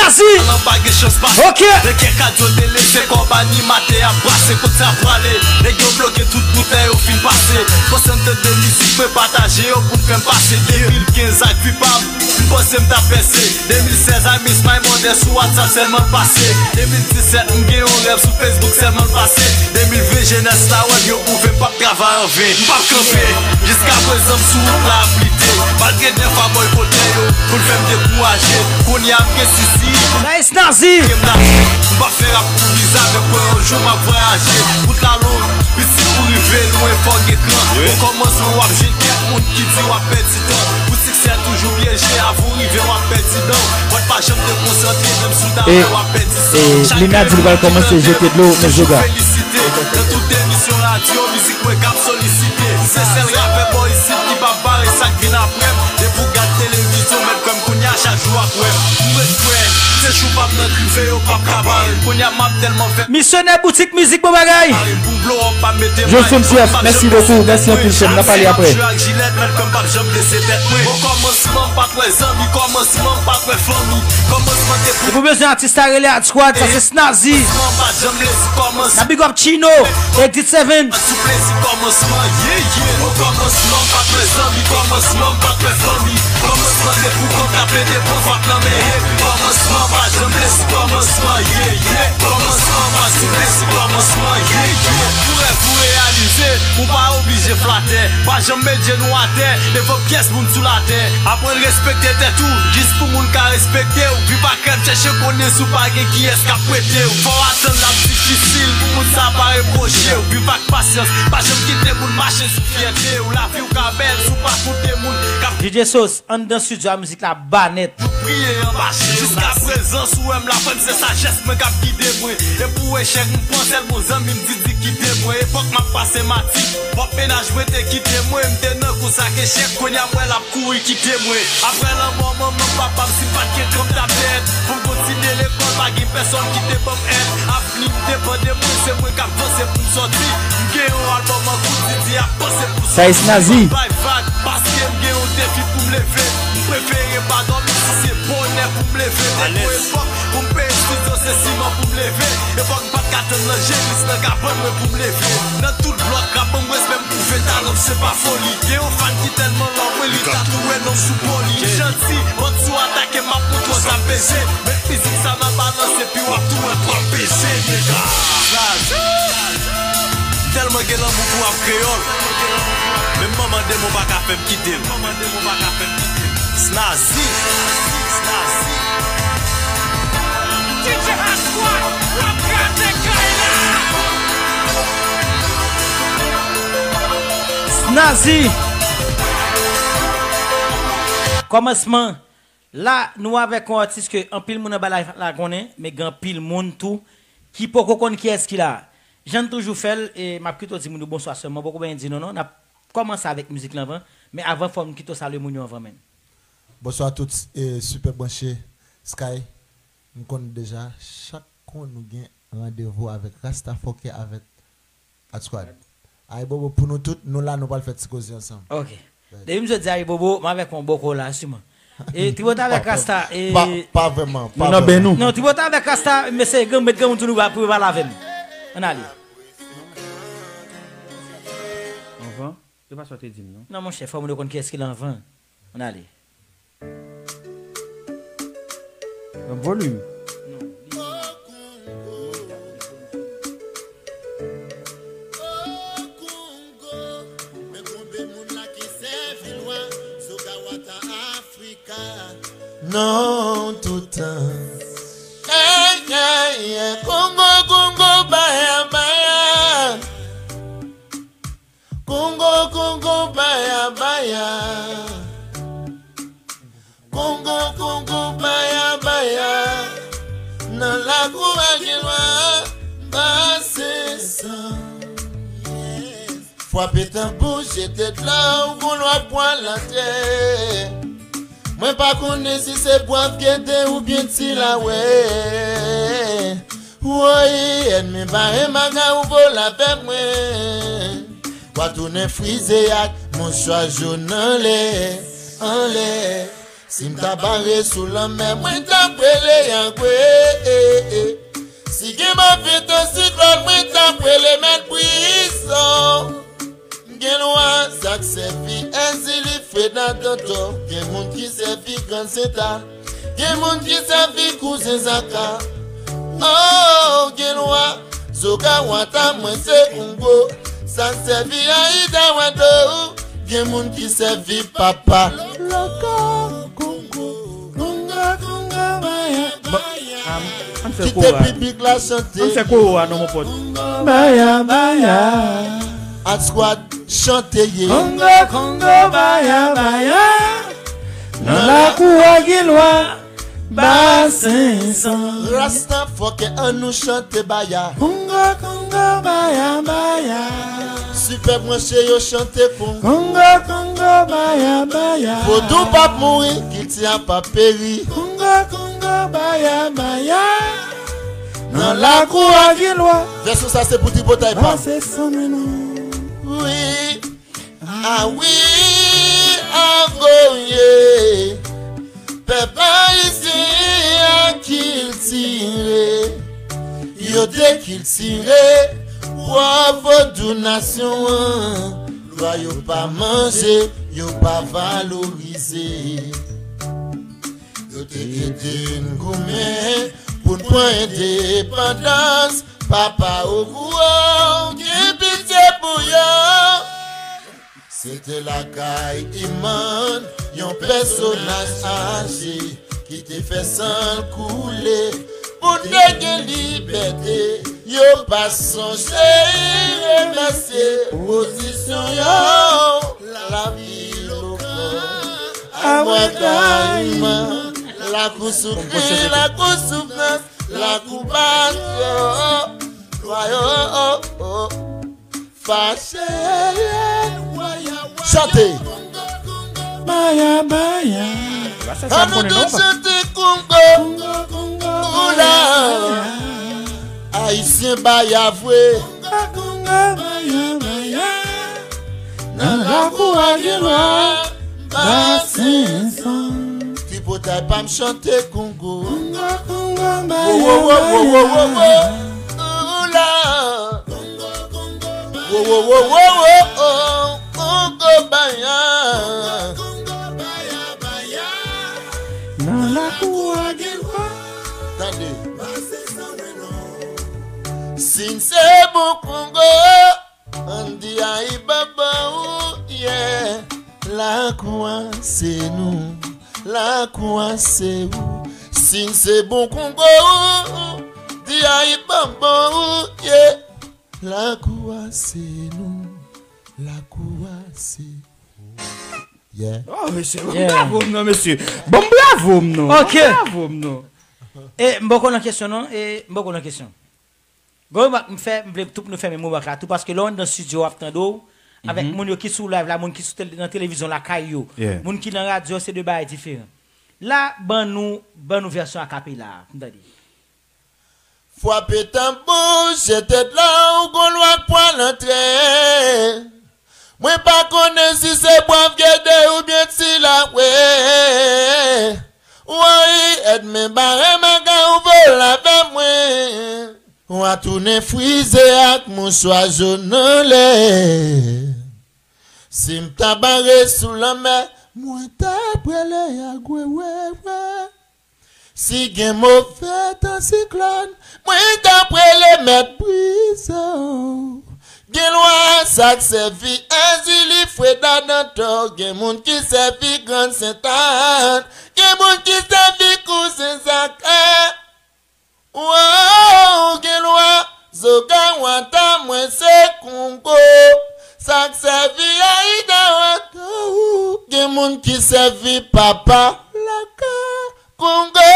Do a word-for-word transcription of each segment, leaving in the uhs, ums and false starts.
Asi. Nan pa gen chans pase. Ok. Nèg kè kadyo te leve kòb animatè ap brase kot sa prale. Nèg yo bloke tout boutèy yo fin pase. Panse m tande mizik mwen pataje yo pou n fè m pase. De mil kenz ak vi pa m, m panse m t ap pèse. De mil sèz ak Miss My Mother sou WhatsApp sèlman l pase. De mil disèt m gen yon rèv sou Facebook sèlman l pase. De mil ven jenès la wè m yo pwouve m p ap travay an ven. M p ap kanpe. Jiska prezan m sou wout la ap lite. Malgre dèfwa bòy kote yo pou l fè m dekouraje. Kounye a m gen sisi. Nice Nazi. M p ap fè rap pou viza men kwè yon jou m ap vwayaje. Wout la long, pitit pou rive lwen fò gen kran. Okòmansman w ap jwenn kèk moun ki di w ap pèdi tan. Pou siksè toujou pyeje, avan w rive w ap pèdi dan w. Pòt pa janm dekonsantre, menm si w ta fè w ap pèdi san. Chak lina di l pral kòmanse jete dlo, men Joga. Felisite. Nan tout emisyon radyo, mizik mwen k ap solisite. Se sèl rapè bò isit ki p ap bare sa k vin apre m. Depi w gad televizyon, mèt kwè m kounye a chak jou ap wè m. M ret kwè, se jou pa m nan krive yo p ap ka bare m. Kounye a m ap tèlman fè. Misyonè boutik mizik bon bagay. Pou blow up pa mete. Joseph M C F, mèsi bokou, mèsi anpil frè m, n a pale aprè. Jilèt, mèt kwè m p ap janm bese tèt mwen. Bon kòmansman m pa t wè zanmi, kòmansman m pa t wè fanmi. Kòmansman te pou. Si w bezwen atis la, rele Hot Squad, sa se Snazi. N a big up Chino, Edit Seven. Sou plezi kòmansman, yeah, yeah. Okòmansman pa t wè zanmi, kòmansman pa t wè fanmi. Kòmansman te pou kont la plede pran fòk nan men ye. Kòmansman pa janm lesi kòmansman, yeah, yeah. Kòmansman pa sou plezi kòmansman, yeah, yeah. Pou rèv ou reyalize, ou pa oblije flatè. Pa janm met jenou atè devan pyès moun sou latè. Aprann respekte tèt ou, jis pou moun ka respekte w. Viv ak rèv, chèche konnen si w pa gen kiyès k ap prete w. Fò w atann l ap difisil pou moun sa pa repwoche w. Viv ak pasyans, pa janm kite moun mache sou fyète w. Lavi w ka bèl si w pa koute moun k ap. D J Sos, anndan estidyo a mizik la ba nèt. Priye anba je w. Jiska prezan, si w wè m la, frè m, se sajès mwen k ap gide mwen. E pou echèk, m pran sèl bon zanmi m di di kite mwen. Epòk m ap pase matik, pwòp mennaj mwen te kite mwen. M te nan kous ak echèk, kounye a m wè l ap kouri kite mwen. Aprè lanmò manman m, papa m, si m pa t gen kran m t ap dèyè. Pou m kontinye lekòl, pa gen pèsòn ki te ban m èd. Avni m depann de mwen, se mwen k ap vanse pou m sòti. M gen yon albòm an kou, Didi ap panse pou sòti. Bay vag, paske m gen yon defi pou m leve. M prefere pa dòmi si se bonè pou m leve. Depi yon epòk, pou m peye estidyo, se siman pou m leve. Epòk m pa t ka tann nan jenis nan kabann mwen pou m leve. Nan tout blòk, rap ban m respè, m pwouve talan m se pa foli. Gen yon fan ki tèlman love mwen, li ka tou wè non m sou po li. M janti, bandi w atake, m ap montre w sa peze. Met mizik sa nan balans, epi w ap tou wè pwòp peze, nèga. M tèlman gen lanmou pou rap kreyòl. Menm manman demon pa ka fè m kite l. Snazi. D J Hot Squad, w ap kraze kay la. Snazi. Kòmansman. La, nou avèk yon atis ke anpil moun anba live la konnen, men gen anpil moun tou ki poko konn kiyès ki la. Jan n toujou fè l, e m ap kite w di moun yo bonswa sèlman, poko byen di non, non. N ap kòmanse avèk mizik lan anvan, men avan, fò m kite w salye moun yo anvan menm. Bonswa tout, e, Super Branché, Sky. M konn deja, chak kou nou gen randevou avèk Rasta Fòkè avèk Hot Squad. Ayibobo pou nou tout, nou la, nou pral fè ti koze ansanm. Ok. Depi m sot di ayibobo, m avèk yon boko la, siman. E, tripotay avèk Rasta, e. Pa, pa vrèman, pa vrèman. Nou nan ben nou. Non, tripotay avèk Rasta, mesye, gran, met granmoun tou nou ba, pou yo pale avè m. Ann ale. Anvan, e pa sa w te di m, non? Non, monchè, fò moun yo konn kiyès ki la anvan. Ann ale. Nan volim. Non, toutan. Ey, ey, ey, Kongo, Kongo, baya, baya. Kongo, Kongo, baya, baya. Kongo, Kongo, baya, baya. Nan lakou a gen lwa, pase san. Frape tanbou, jete dlo, gon lwa pwal atè. Mwen pa konnen si se bwav gede oubyen ti lawè. Woy, ènmi bare maga ou vole avè mwen. W a tounen frize ak mouchwa jòn anlè, anlè. Si m ta bare sou lanmè, mwen t ap rele Yagwe. Si gen move tan siklòn, mwen t ap rele Mèt Brison. Gen lwa sa k sèvi Èzili, Freda, Dantò. Gen moun ki sèvi Gran Senta. Gen moun ki sèvi Kouzen Zaka. Oh, gen lwa Zoga Wata, mwen se Kongo. Sa k sèvi Ayida Wado. Gen moun ki sèvi Papa Loko. Kongo, Kongo, Kongo, baya, baya. An fè kite kora. Piblik la chante. An fè kora non, mon pote. Baya, baya. Hot Squad chante ye. Kongo, Kongo, baya, baya. Nan lakou a gen lwa, Basen San. Rasta fòkè, annou chante baya. Kongo, Kongo, baya, baya. Sipè branche yo chante Kongo. Kongo, Kongo, baya, baya. Vodou p ap mouri, kilti a p ap peri. Kongo, Kongo, baya, baya. Nan lakou a gen lwa. Vèsyon sa se pou tripotay pa m. Basen San, men non. Wi. Ah wi, agoye. Pèp ayisyen an kiltire. Yo dekiltire. Pwòp vodou nasyon an. Lwa yo pa manje, yo pa valorize. Yo te ede n goumen pou n pran endepandans. Papa Ogou, gen pitye pou yo. Se te lakay Iman, yon pèsonaj aje ki te fè san l koule pou n te gen libète. Yo pa sonje remèsye pozisyon yo. Lavi lokal, abwatayman, lakou soufri, lakou soufrans, lakou batyo, lwa yo fache. Chante. Baya, baya. Annou tou chante Kongo. Oula. Ayisyen baya vre. Kongo, Kongo, baya, baya. Nan lakou a gen lwa, Basen San. Tripotay pa m chante Kongo. Kongo, Kongo, baya, baya. Wo, wo, wo, wo, wo, wo, wo. Oula. Wo, wo, wo, wo, wo, oh. Kongo, baya. Nan lakou a gen lwa. Tande. Si n se bon Kongo, ann di ayibobo, yeah. Lakou a se nou, lakou a se ou. Si n se bon Kongo, di ayibobo, yeah. Lakou a se nou, lakou a se ou. Yeah. Oh, mesye, bon, yeah, bravo m non, mesye. Bon, bravo m non. Ok. Bon, bravo m non. E, m poko nan kesyon non, e, m poko nan kesyon. Gwo remak m fè, m vle tout nou fèmen remak la tou, paske lè w anndan estidyo w ap tande w, avèk moun yo ki sou live la, moun ki sou tele-, nan televizyon lakay yo, yeah, moun ki nan radyo, se de bagay diferan. La, ban nou, ban nou vèsyon akapela a, pou n tande. Frape tanbou, jete dlo, ou gon lwa k pral antre. Mwen pa konnen si se Bwav Gede oubyen Ti Lawe. Woy, èd men bare maga ou vole avè mwen. W a tounen frize ak mouchwa jòn anlè. Si m ta bare sou lanmè, mwen t ap rele Yagwe, we, we. Si gen move tan siklòn, mwen t ap rele Mèt Brison. Gen lwa sa k sèvi Èzili, Freda, Dantò. Gen moun ki sèvi Grann Sentàn. Gen moun ki sèvi Kouzen Zaka. Wow, gen lwa, Zoga Wata, mwen se Kongo. Sa k sèvi Ayida Wata, ou. Gen moun ki sèvi Papa Loko. Kongo,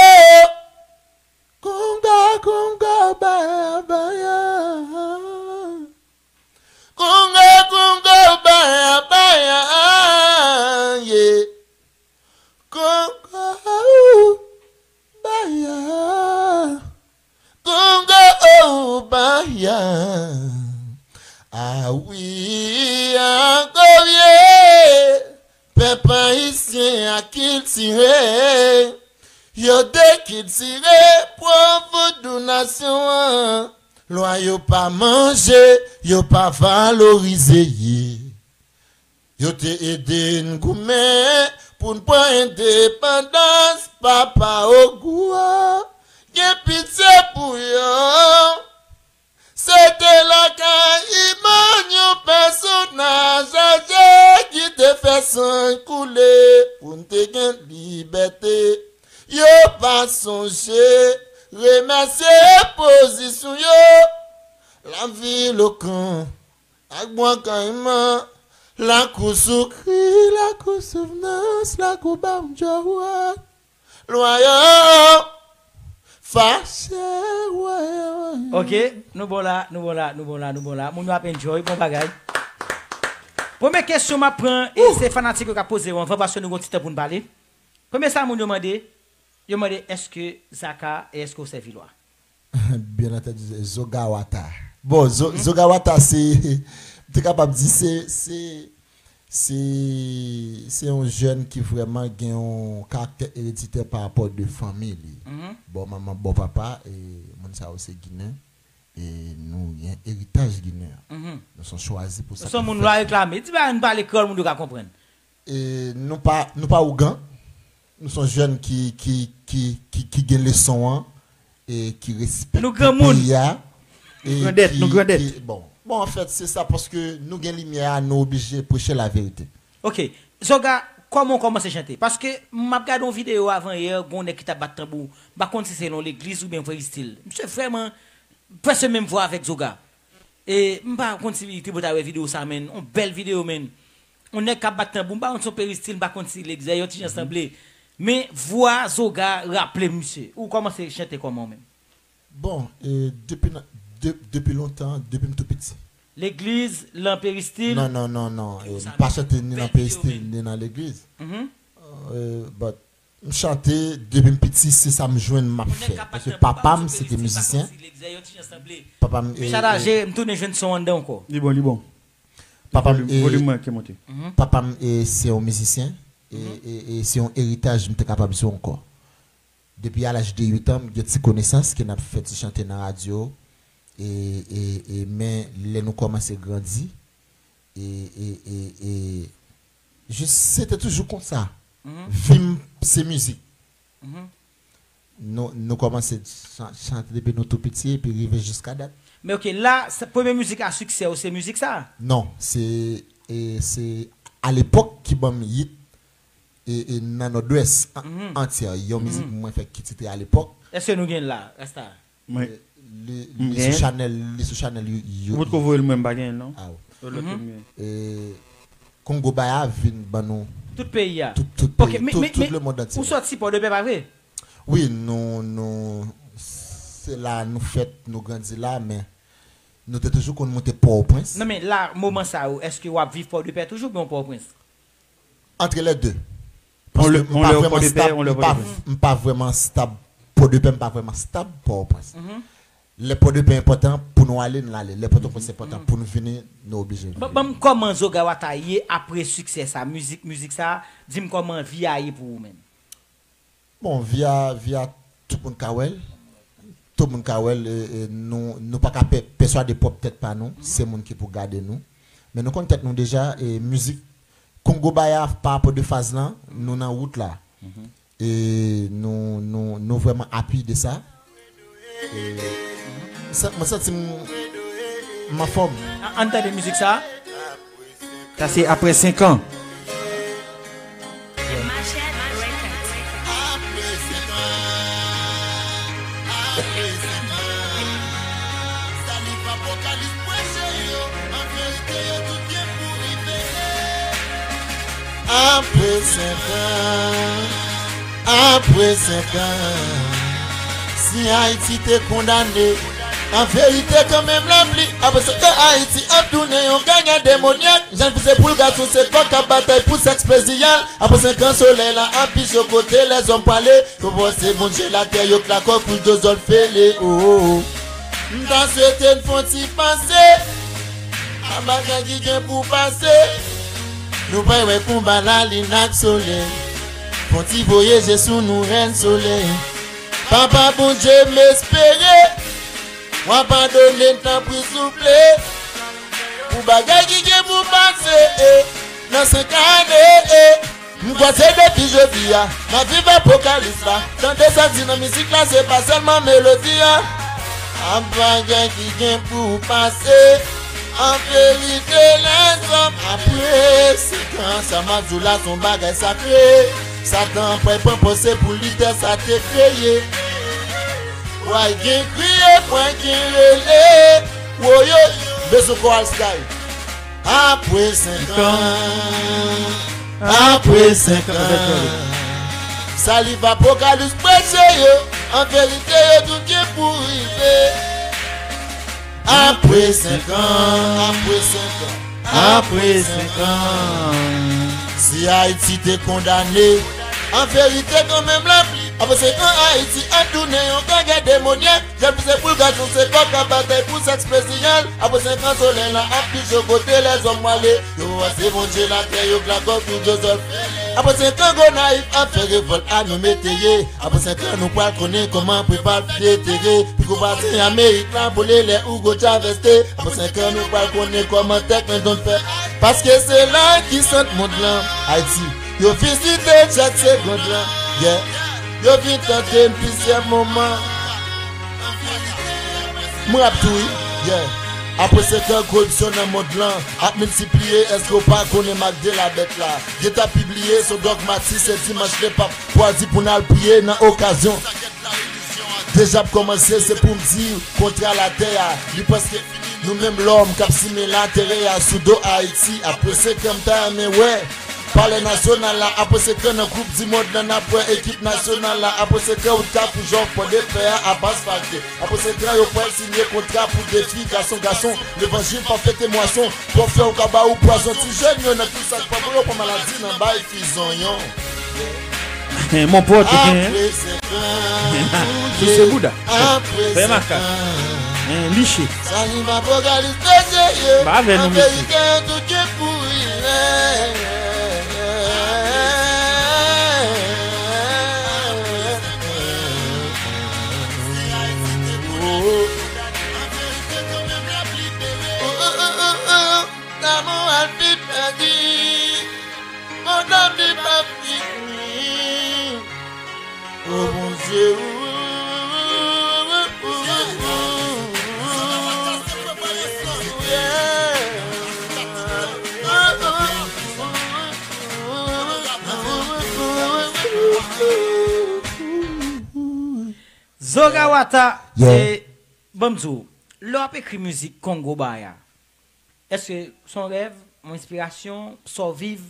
Kongo, Kongo, baya, baya. Kongo, Kongo, baya, baya, yeah. Kongo, baya. Kongo, baya. Ah wi, ankò, yeah. Pèp ayisyen, kiltire, yo dekiltire pwòp vodounasyon an. Lwa yo pa manje, yo pa valorize ye. Yo te ede n goumen pou n pran endepandans, papa ogou a gen pitye pou yo. Se te lakay Iman yon pèsonaj aje ki te fè san koule pou n te gen libète. Yo pa sonje remèsye pozisyon yo. Lavil Okan ak Bwa Kayiman, lakou soukri, lakou souvnans, lakou Bawdjòwa. Lwa yo fache, wè. Ok, nou bon la, nou bon la, nou bon la, nou bon la. Moun yo ap enjoy, bon bagay. Premye kesyon m ap pran, e se fanatik yo k ap poze yo anvan, paske nou gon ti tan pou n pale. Premye sa moun yo mande, yo mande èske Zaka e èske w sèvi lwa? Byen antandi, Zogawata. Bon, Zo- Zogawata se, m te kapab di se, se, se, se yon jèn ki vrèman gen yon karaktè ereditè pa rapò de fanmi li. Bò manman, bò papa, e moun sa yo se ginen. E nou gen eritaj ginen. Nou son chwazi pou sa. Se yon moun lwa reklame. Di bagay nou pale kreyòl moun yo ka konprann. E nou pa, nou pa ougan. Nou son jèn ki, ki, ki, ki, ki gen leson an e ki respekte peyi a. Nou grandèt, nou grandèt. Bon, bon, anfèt, se sa, paske nou gen limyè a, nou oblije preche laverite. Ok. Zoga, kòman w kòmanse chante? Paske m ap gade yon videyo avan yè, gon nèg ki t ap bat tanbou. M pa konn si se nan legliz oubyen Peristil. Misye vrèman prèske menm vwa avèk Zoga. E m pa konn si Tribo ta wè videyo sa, menn. Yon bèl videyo, menn. Yon nèg k ap bat tanbou, m pa konn si se Peristil, m pa konn si legliz, yon ti jan sanble. Men vwa Zoga raple m misye. Ou kòmanse chante kòman ou menm? Bon, e, depi, nan- de- depi lontan, depi m tou piti. Legliz, lan Peristil? Non, non, non, non. E, m pa chante ni nan Peristil, ni nan legliz. E, but, m chante depi m piti, se sa m jwenn m ap fè. Paske papa m se te mizisyen. Papa m e, Chadaje, m tounen jwenn son anndan ankò. Li bon, li bon. Papa m e, papa m e se yon mizisyen. E, e, e se yon eritaj m te kapab di w ankò. Depi a laj de uit an, m gen ti konesans ke n ap fè ti chante nan radyo. E, e, e, men lè nou kòmanse grandi, e, e, e, e, jis, se te toujou konsa. Vi m se mizik. Nou, nou kòmanse chan- chante depi nou tou piti, epi rive jiska dat. Men ok, la, se- premye mizik a siksè ou se mizik sa? Non, se, e, se alepòk ki ban m yit e, e nan Nòdwès an- antyè. Yon mizik mwen fè ki titre alepòk. Èske nou gen l la, Rasta? Mwen, Li, li sou chanèl, li sou chanèl You- You- Ou potko voye l mwen, m pa genyen l non. Aw. Lòt lòt yo m genyen. E, Kongo Baya vin ban nou Tout peyi a. Tout, tout peyi, men, tout, men, tout men, lemonn antye. Ou sòti Pòdepè, pa vre? Wi, nou, nou, se la nou fèt, nou grandi la, men nou te toujou konn moute Pòtoprens. Non, men la, moman sa yo, èske w ap viv Pòdepè toujou oubyen w Pòtoprens? Entre les deux. Paske m pa vrèman stab, m pa, m pa vrèman stab Pòdepè, m pa vrèman stab Pòtoprens. Lè Pòdepè enpòtan pou nou ale, n ale. Lè Pòtoprens enpòtan pou nou vini, nou oblije vini. Ban m kòman Zoga Wata ye apre siksè sa, mizik, mizik sa, di m kòman vi a ye pou ou menm. Bon, vi a, vi a, tout moun ka wè l. Tout moun ka wè l, e, e, nou, nou pa ka pè, pèswade pwòp tèt pa nou. Se moun ki pou gade nou. Men nou konn tèt nou deja, e mizik Kongo Baya pa rapò de faz lan, nou nan wout la. E nou, nou, nou vrèman happy de sa. E, sa- mwen santi m, m anfòm. An- Ann tande mizik sa. Sa se Apre senk an. Apre senk an, apre senk an, si Ayiti te kondane, an verite kanmenm l ap li. Apre senk an, Ayiti ap tounen yon gagna demonyak. Jan fi se poul, gason se kòk k ap batay pou sèks plezi a l. Apre senk an, solèy la ap pije kote lèzòm prale. Yo pòse Bondye latè, yo klakò kouch do zòl fele, o, o, o. M ta swete n fè yon ti pase. A bagay ki gen pou pase. Nou pral wè konba lalin ak solèy. Fon ti voye je sou nou, rèn solèy. Papa Bondye, m espere w a padone n, tanpri souple, pou bagay ki gen pou pase, eh, nan senk ane, eh. M kwè se depi jodi a, m ap viv apokalis la. Tande sa k di nan mizik la, se pa sèlman melodi a. Ap bagay ki gen pou pase. An verite, lèzòm apre senk an, sa m ap di w la, se yon bagay sakre. Satan pral pran pòz pou li tè sa te kreye. Pral gen kriye, pral gen rele. Woyo, bezwen koral Sky. Apre senk an, apre senk an, sa liv Apokalis preche yo, an verite yo tout gen pou rive. Apre senk an, apre senk an, apre senk an. Si Ayiti te kondane, an verite kanmenm la, apre senk an Ayiti ap tounen yon gangè demonyè. Jèn pouse pou l gason se kòk ap batay pou sèks plezi a l. Apre senk an solèy la ap kouche kote lèzòm prale. Yo wase Bondye latè yo glagòk pou dyozòl. Apre senk an Gonayiv ap fè revòlt a nou mete ye. Apre senk an nou pral konnen kòman preval detere. Pi gwo basen Amerik la vole lè Hugo Chavez te. Apre senk an nou pral konnen kòman Tèk Mendon fè. Paske se la ki sant mond lan, Ayiti. Yo vizite chak segond lan, yeah. Yo vin tante m plizyè moman. Mwen ap tou wi, yeah. Apre senk an koripsyon nan mond lan ap miltipliye, èske w pa konnen mak de la bèt la? Yo t ap pibliye sou dogmatis se dimanch lepap pral di pou n al priye nan okazyon. Deja ap kòmanse, se pou m di kontra latè a, li prèske fini. Nou menm lòm k ap simen laterè a sou do Ayiti, apre senk an m ta renmen wè Palè Nasyonal la, apre senk an nan Koup di Mond lan, n ap wè ekip nasyonal la, apre senk an wout Kafou Jòf pran de fè a ap asfalte, apre senk an yo pral siyen kontra pou defi gason gason, levanjil pa fete mwason, pwòf yo ka ba ou pwazon, ti jèn yo nan tout sa k pa pou yo pran maladi nan bay fi zonyon. Mon pòt ou gen. Apre senk an, sou se bouda. Apre fè senk makak. An, liche. Sa li pa vokalis de Dye. Ba avè nou, mesye. An verite, tout gen pou rive. Lanmou al vin pèdi. Mon dòmi pa fini. O Bondye, Zoga Wata, yeah. E, ban m di w, lè w ap ekri mizik Kongo Baya, èske se yon rèv, yon enspirasyon, sa w viv?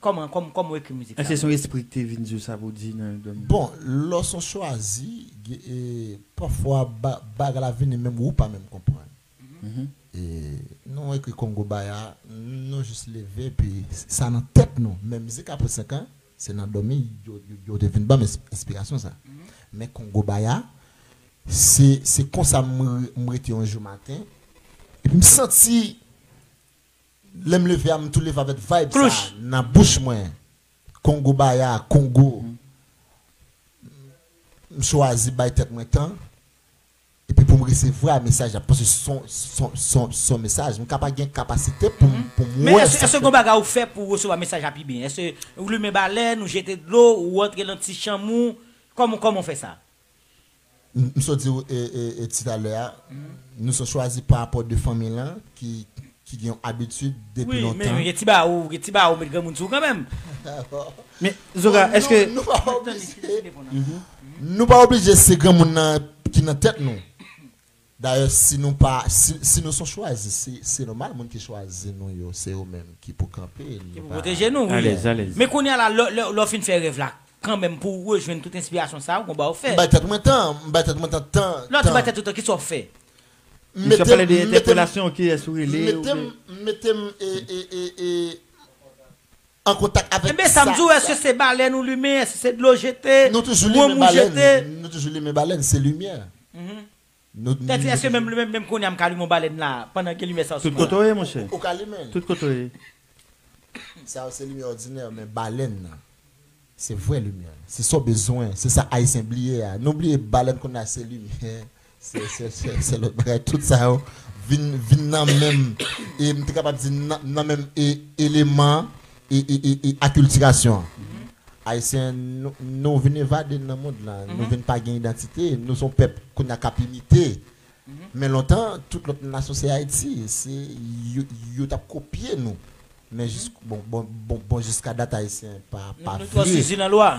Kòman, kòm, kòman w ekri mizik sa? Èske se yon espri ki te vin di w sa pou w di nan, nan... Bon, lòske w chwazi, e, pafwa ba-, bagay la vini menm ou pa menm konprann. Mhm. E nou ekri Kongo Baya, nou jis leve, epi sa nan tèt nou. Men mizik apre senk an, se nan dòmi, yo, yo, yo te vin ban m ins-, enspirasyon sa. Mhm. Men Kongo Baya, se, se konsa m re-, m rete yon jou maten, epi m santi, lè m leve a, m tou leve avèk vibe sa nan bouch mwen. Kongo Baya, Kongo. M chwazi bay tèt mwen tan, epi pou m resevwa mesaj la, paske se yon, se yon, se yon, se yon mesaj. M ka pa gen kapasite pou m, pou m wè sa. Men èske, èske gon bagay ou fè pou w resevwa mesaj la pi byen? Èske ou limen balèn, ou jete dlo, ou antre nan ti chanm ou? Kòman, kòman w fè sa? M, m sot di w, e, e, e, ti talè a, nou sot chwazi pa rapò de fanmi lan ki, ki gen yon abitid depi lontan. Wi, men gen ti ba ou, gen ti ba ou met granmoun sou ou kanmenm. Men, Zoga, èske... Nou, nou pa oblije, nou pa oblije se granmoun nan ki nan tèt nou. Dayè, si nou pa, si, si nou se yon chwazi, se, se nòmal, moun ki chwazi nou yo, se yo menm ki pou kanpe, ki pou pwoteje nou, wi. Alèz, alèz. Men kounye a la, lè, lè, lè w fin fè rèv la, kanmenm pou w rejwenn tout enspirasyon sa yo, gon bagay w fè. M bay tèt mwen tan, m bay tèt mwen tan, tan. Lè w di bay tèt ou tan, kisa w fè? Misye ap pale de entèpelasyon, kiyès ou rele, mete m, mete m, e, e, e, e, an kontak avèk sa. Enben, sa m di w, èske se balèn ou limen, èske se dlo jete, wonm ou jete? Nou toujou limen balèn, nou toujou limen balèn, se limyè. Mhm. Sètadi, èske menm, menm, menm kounye a m ka limen yon balèn la, pandan gen limyè sa sou mwen? Tout kote w ye, monchè. Ou ka limen l. Tout kote w ye. Sa yo se limyè òdinè, men balèn nan. Se vrè limyè. Se sa w bezwen. Se sa Ayisyen bliye a. Nou bliye balèn kounye a se limyè. Se, se, se, se lòt bagay. Tout sa yo vin, vin nan menm, e m te kapab di nan, nan menm e, eleman e, e, e, e akiltirasyon an. Ayisyen, nou, nou vin evade nan mond lan. Nou vin pa gen idantite. Nou se yon pèp kounye a k ap imite. Men lontan, tout lòt nasyon se Ayiti. Se, yo, yo t ap kopye nou. Men jis, bon, bon, bon, bon, jiska dat Ayisyen pa, pa Nou, nou twò vle. Sezi nan lwa.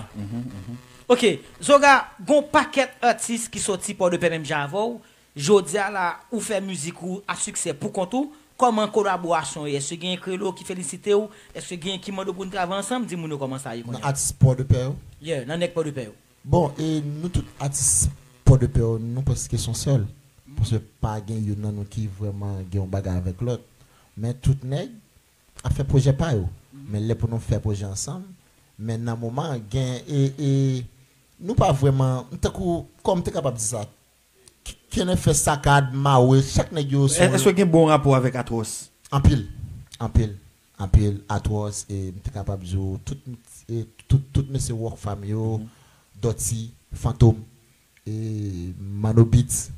Ok, Zoga, gon pakèt atis ki soti Pòdepè menm jan avè w. Jodi a la, ou fè mizik ou a siksè pou kont ou. Kòman kolaborasyon ye? Èske gen kreyolo ki felisite w? Èske gen ki mande w pou n travay ansanm? Di moun yo kòman sa ye kounye a. Nan atis Pòdepè yo? Yeah, nan nèg Pòdepè yo. Bon, e nou tout atis Pòdepè yo, nou prèske se yon sèl. Paske pa gen youn nan nou ki vrèman gen yon bagay avèk lòt. Men tout nèg ap fè pwojè pa yo. Men lè pou nou fè pwojè ansanm, men nan moman gen, e, e, nou pa vrèman, tankou, kòm m te kapab di sa, K-, Kenèfès, Sakad, Mawe, chak nèg yo se yon Èske gen bon rapò avèk Atwòs? Anpil, anpil, anpil. Atwòs, e m te kapab di w, tout, e, tout, tout mesye Rockfam yo, Dòti, Fantom, e Manno Beats,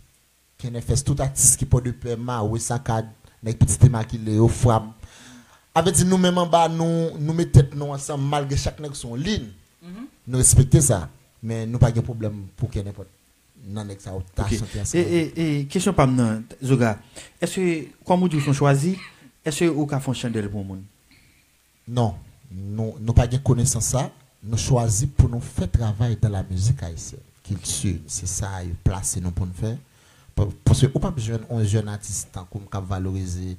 Kenèfès, tout atis ki Pòdepè, Mawe, Sakad, nèg Pitit Imakile yo, Frap. A vle di, nou menm anba, nou, nou met tèt nou ansanm, malgre chak nèg sou yon liy. Nou respekte sa. Men nou pa gen pwoblèm pou kenenpòt nan nèg sa yo ta Ok. chante E, ansanm. e, e, kesyon pa m nan, Zoga. Èske, kòm ou di w se yon chwazi, èske ou ka fè yon chandèl pou yon moun? Non, nou, nou pa gen konesans sa. Nou chwazi pou nou fè travay dans la musique haïtienne. Kilti, se sa yo plase nou pou n fè. Pa-, paske ou p ap jwenn yon jèn atis tankou m k ap valorize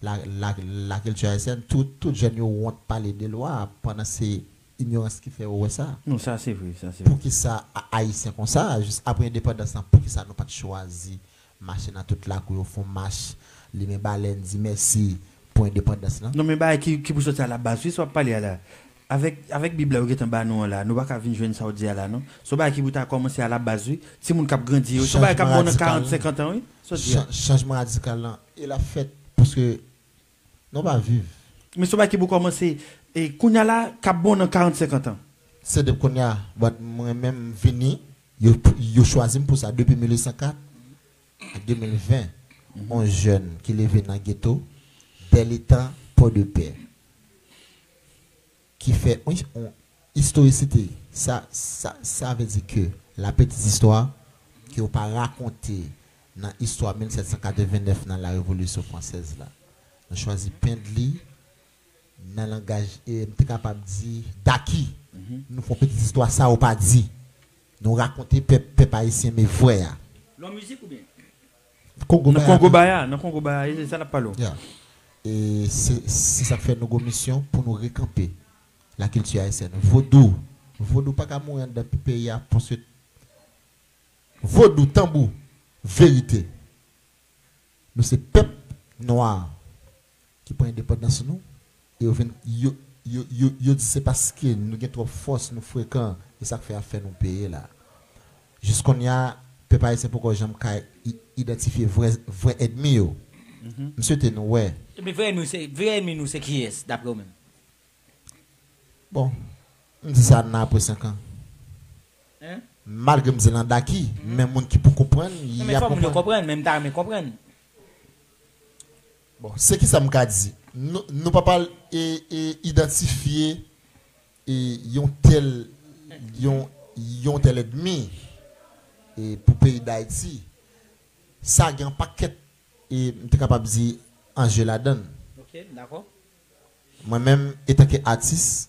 la, la, la kilti ayisyèn. Tout, tout jèn yo wont pale de lwa, pandan se inyorans ki fè yo wè sa. Non, sa se vre, sa se vre. Poukisa a-, Ayisyen konsa, jis apre endepandans lan, poukisa nou pa t chwazi mache nan tout lakou yo, fè yon mach, limen balèn, di mèsi pou endepandans lan? Non, men bagay ki, ki pou soti a la baz, wi, sa w ap pale a la. Avèk, avèk Bib la yo gentan ba nou an la, nou pa ka vin jwenn sa w di a la, non. Se yon bagay ki pou ta kòmanse a la baz, wi. Timoun k ap grandi yo, se yon bagay k ap Chanjman bon nan radikal karant, lan. senkant an, wi. Sa w di a. Chan-, chanjman radikal lan, e l ap fèt, paske nou pa viv. Men se yon bagay ki pou kòmanse, e, kounye a la, k ap bon nan karant, senkant an. Se depi kounye a, but mwen menm, m vini, yo, yo chwazi m pou sa depi mil uit san kat a de mil ven. Yon jèn ki leve nan geto, Bèletan, Pòdepè, ki fè yon, yon istorikite. Sa, sa, sa vle di ke la petite histoire ke yo pa rakonte nan istwa mil sèt san katreven nèf nan la Revolisyon Fransèz la. Nou chwazi penn li nan langaj, e, m te kapab di, daki. Nou fè yon petite histoire sa yo pa di. Nou rakonte pèp, pèp ayisyen, men vrè a. Lò mizik oubyen? Kongo Nan Baya Kongo tou. Baya, nan Kongo Baya, e se sa n ap pale w. Ya. E se, se sa k fè nou gon misyon pou nou rekanpe lakilti ayisyèn. Vodou, vodou pa ka mouri anndan peyi a, paske vodou, tanbou, verite. Nou se pèp nwa ki pran endepandans nou, e yo vin, yo, yo, yo, yo di se paske nou gen twòp fòs, nou frekan, e sa k fè y ap fè nou peye la. Jis kounye a, pèp ayisyen poko janm ka i-, idantifye vrè, vrè ènmi yo. M swete nou wè. Epi vrè ènmi w se, vrè ènmi nou se kiyès, daprè w menm? Bon, m di sa nan apre senk an. Hein? Malgre m di l an daki, men moun ki pou konprann, Non, y men ap fò moun yo konprann. konprann, men m ta renmen konprann. Bon, se ki sa m ka di? Nou, nou pa pral, e, e, idantifye, e, yon tèl, yon, yon tèl ènmi, e, pou peyi Dayiti. Sa gen yon pakèt, e, m te kapab di, anje ladan l. Ok, dakò. Mwen menm, etanke atis,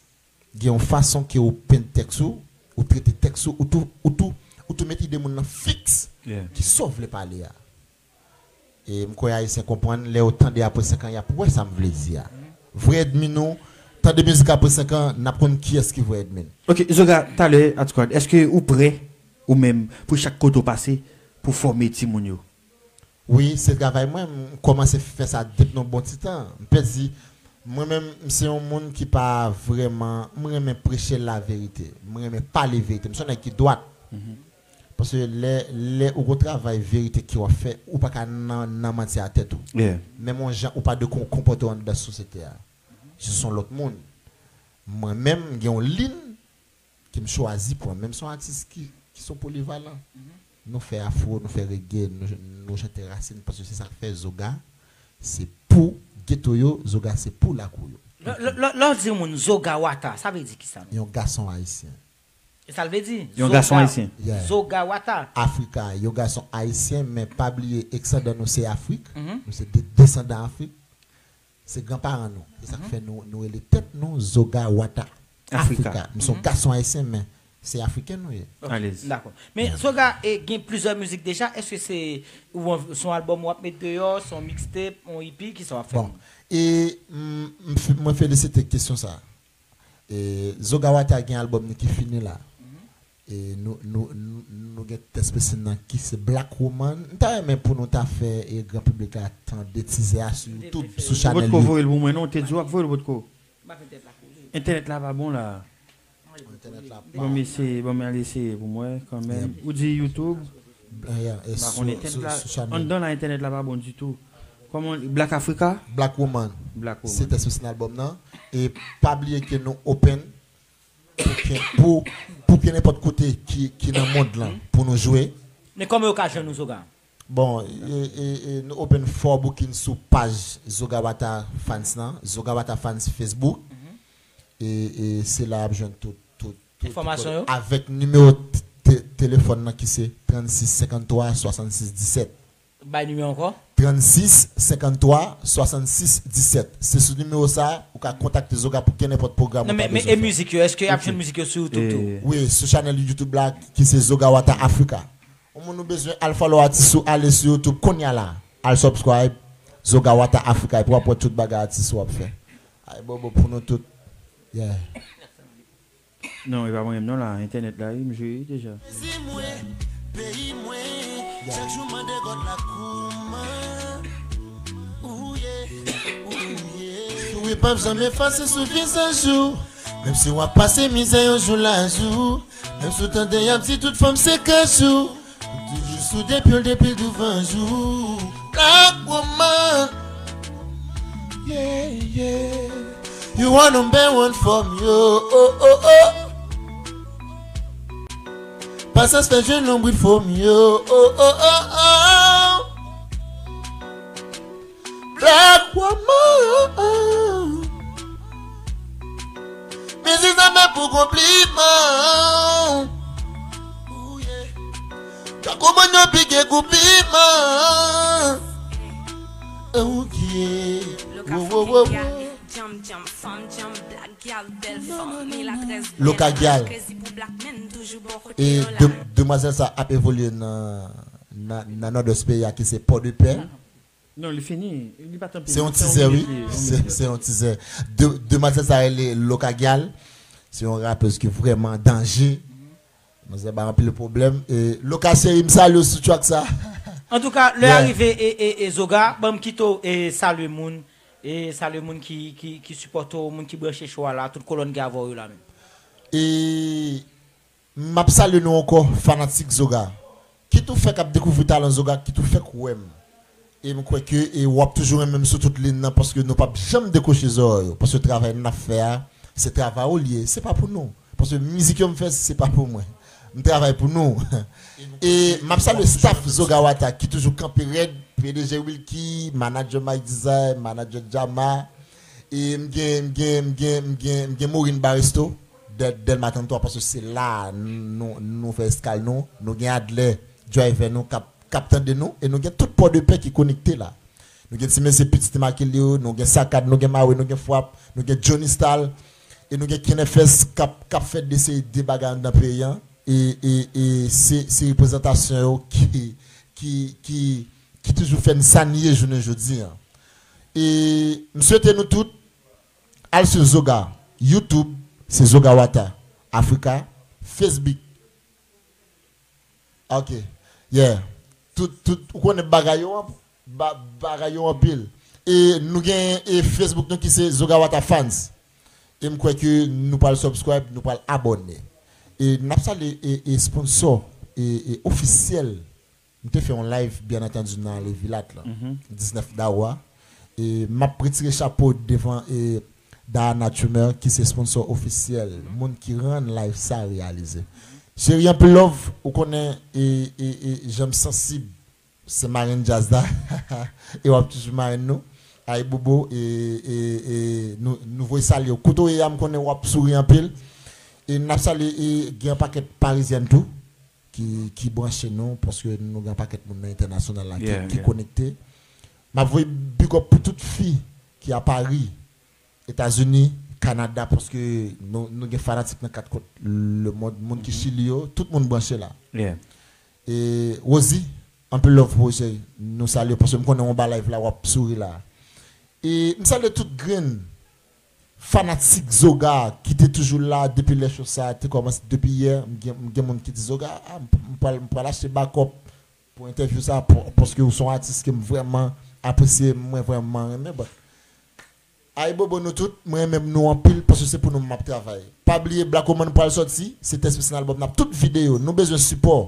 gen yon fason ke ou penn tèks ou, ou trete tèks ou, ou tou, ou tou, ou tou met ide moun nan fiks. Yeah. Ki sa w vle pale a. E m kwè Ayisyen konprann, lè yo tande apre senk an, y ap wè sa m vle di a. Vrè ènmi nou, tande mizik apre senk an, n ap konn kiyès ki vrè ènmi n. Ok, Zoga, talè, Atkwad, èske ou prè, ou menm, pou chak kote w pase, pou fòme timoun yo? Wi, se travay mwen, m kòmanse fè sa depi nan bon ti tan. M pèdi, mwen menm, m se yon moun ki pa vrèman, m renmen preche laverite. M renmen pale verite. M se yon nèg ki dwat. Paske lè, lè ou gon travay verite ke w ap fè, ou pa ka nan, nan manti a tèt ou. Yeah. Menm yon jan ou pa dwe kon-, konpòte w anndan sosyete a. Se yon lòt moun. Mwen menm, m gen yon liy, ke m chwazi pran. Menm se yon atis ki, ki se yon polivalan. Nou fè afro, nou fè reggae, nou, nou chante rasin, paske se sa k fè Zoga, se pou geto yo, Zoga se pou lakou yo. Lè, lè, lè, lè w di yon moun Zoga Wata, sa vle di kisa menm? Yon gason ayisyen. E sa l vle di? Yon gason ayisyen. Yeah. Zoga Wata. Afrika, yon gason ayisyen, men pa bliye eksandan nou se Afrik. Nou se de-, desandan Afrik. Se granparan nou. Se sa k fè nou, nou rele tèt nou Zoga Wata Afrika. Afrika. Nou se yon gason ayisyen, men se afriken nou ye. Ok, dakò. Men Zoga, e, gen plizyè mizik deja. Èske se, ou an, se yon albòm w ap met deyò, se yon mixtape, yon E P, kisa w ap fè? Bon, e, m, m f-, mwen felisite kesyon sa. E, Zoga Wata gen albòm li ki fini la. E, nou, nou, nou, nou gen tèt spesifik nan ki se Black Woman. M ta renmen pou nou ta fè, e, gran piblik la tande tizè a sou YouTube, sou chanèl YouTube. Ou potko voye l pou mwen, non? Ou te di w ap voye l, ou potko. Entènèt la pa bon la. Entènèt la pa. Ban m eseye, ban m al eseye pou mwen kanmenm. Ou di YouTube. M pa konn entènèt la. Anndan la, entènèt la pa bon ditou. Kòman, Black Africa? Black Woman. Black Woman. Se tèt spesifik nan albòm nan. E pa bliye ke nou open pou ke, pou, pou ke nenpòt kote ki, ki nan mond lan, pou nou jwe. Men kòman yo ka jwenn nou, Zoga? Bon, e, e, e, nou open for booking sou paj Zoga Wata Fans nan, Zoga Wata Fans Facebook. E, e se la y ap jwenn tout, tout, tout, tout enfòmasyon yo. Avèk nimewo t-, te-, telefòn nan ki se trannsis senkanntwa swasannsis disèt. Bay nimewo ankò? Trannsis senkanntwa swasannsis disèt. Se sou nimewo sa a, ou ka kontakte Zoga pou kenenpòt pwogram ou ta bezwen fè. Non, men, men e mizik yo, èske y ap jwenn mizik yo sou YouTube tou? Wi, sou chanèl YouTube la, ki se Zoga Wata Africa. Yon moun ou bezwen al follow atis ou, ale sou YouTube kounye a la. Al subscribe, Zoga Wata Africa, epi w ap wè tout bagay atis ou ap fè. Ay bobo pou nou tout. Yeah. Non, e pa mwen menm non la, entènèt la, wi, m jwe deja. Mezi mwen, peyi mwen, chak jou mande God la kouman. Ouye, ouye. Souri p ap janm efase sou vizaj ou. Menm si w ap pase mizè yon jou la jou. Menm si w tande y ap di tout fanm se kajou. Toujou sou depi l, depi l douvan jou. Black woman. Yeah, yeah. You are number one for me, oh, oh, oh, oh. Pasyans fè jwenn lonbrit for me, oh, oh, oh, oh, oh. Black woman. Mizik sa fè pou konpliman. Tankou manyo pike kou piman. Oke. Wo, wo, wo, wo. Djanm, djanm, fanm djanm, black gal, bèl fanm, milatrès, Loka gal. Krezi pou black men, toujou bò kote yo la. E de-, demwazèl sa ap evolye nan, nan, nan Nòdès peyi a ki se Pòdepè. Non, li fini. Li pa t anpil. Se yon tizè, wi. Se, se yon tizè. De-, demwazèl sa rele Loka Gyal. Se yon rapèz ki vrèman danje. Manzè ba anpil pwoblèm. E Loka cheri, m salye w sou track sa. Antouka, lè a rive, e, e, e Zoga, ban m kite w, e salye moun. E salye moun ki, ki, ki sipòte w, moun ki branche show a la, tout kolòn ki avè w yo la menm. E M ap salye nou ankò, fanatik Zoga. Kit ou fèk ap dekouvri talan Zoga, kit ou fèk wè m. E m kwè ke, e w ap toujou renmen m sou tout liy nan, paske nou p ap janm dekwoche zòrèy ou. Paske travay n ap fè a, se travay ou l ye, se pa pou nou. Paske mizik yo m fè, se pa pou mwen. M travay pou nou. E m ap salye staff Zoga Wata ki toujou kanpe rèd, P D G Wilky, manadjè Mike Design, manadjè Jama, E m gen, m gen, m gen, m gen, m gen Morin Baresto, Dè-, Dèlma trannntwa, paske se la nou, nou fè eskal nou. Nou gen Adlè, driver nou, k ap, k ap tande nou. E nou gen tout Pòdepè ki konekte la. Nou gen ti mesye Pitit Makilyo, nou gen Sakad, nou gen Mawe, nou gen Fwap, nou gen Johnny Style. E nou gen Kenefès k ap, k ap fè de seri de bagay anndan peyi a. E, e, e se, se reprezantasyon yo ki, ki, ki, ki toujou fè n sa n ye jounen jodi a. E m swete nou tout al sou Zoga, YouTube, se Zoga Wata, Africa, Facebook. Ok. Yeah. Tout, tout, ou konnen bagay yo an, ba-, bagay yo anpil. E nou gen, e Facebook nou ki se Zoga Wata Fans. E m kwè ke nou pral subscribe, nou pral abòne. E n ap salye, e, e sponsor, e, e ofisyèl. M te fè yon live, byen antandi, nan Levilat la, diznèf dawa. E m ap retire chapo devan, e, Dana Trimmer ki se sponsor ofisyèl, moun ki rann live sa reyalize. Cheri, anpil love, ou konnen e, e, e jan m sansib se marenn djaz la. E w ap toujou marenn nou. Ay Bobo, e, e, e nou, nou voye salye w. Kote w ye a, m konnen w ap souri anpil. E n ap salye e gen yon pakèt Parizyèn tou ki, ki branche nou, paske nou gen yon pakèt moun nan entènasyonal la ki, Yeah, ki yeah. konekte. M ap voye big up pou tout fi ki a Pari, Etazini, Kanada, paske nou, nou gen fanatik nan kat kwen lemonn, moun ki Chili yo, tout moun branche la. Yeah. E Rosie, anpil love pou ou, cheri. Nou salye w, paske m konnen w anba live la, w ap souri la. E m salye tout grenn fanatik Zoga ki te toujou la depi lè show sa te kòmanse depi yè. M gen, m gen moun ki di Zoga, ah, m, m pral, m pral achte bakòp pou entèvyou sa, pou, paske ou se yon atis ke m vrèman apresye, mwen vrèman renmen. But, ay Bobo nou tout, mwen renmen nou anpil paske se pou nou m ap travay. Pa bliye Black Woman pral sòti, se tèks pèsonèl album nan, tout videyo, nou bezwen sipò.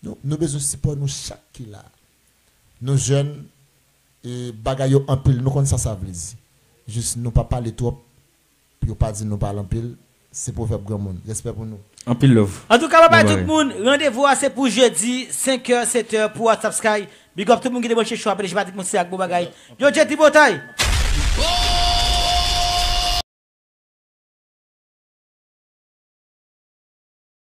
Nou, nou bezwen sipò nou chak ki la. Nou jèn, e bagay yo anpil, nou konn sa sa vle di. Jis nou pa pale twòp, pou yo pa di nou pale anpil, se pwovèb granmoun. Respè pou nou. Anpil love. Antouka, babay Bon tout bagay. Moun, randevou a se pou jedi, senk è, sèt è pou WhatsApp Sky. Big up tout moun ki te branche chwa, P D G Patrick Monsi ak bon bagay. Yo, J T Botay!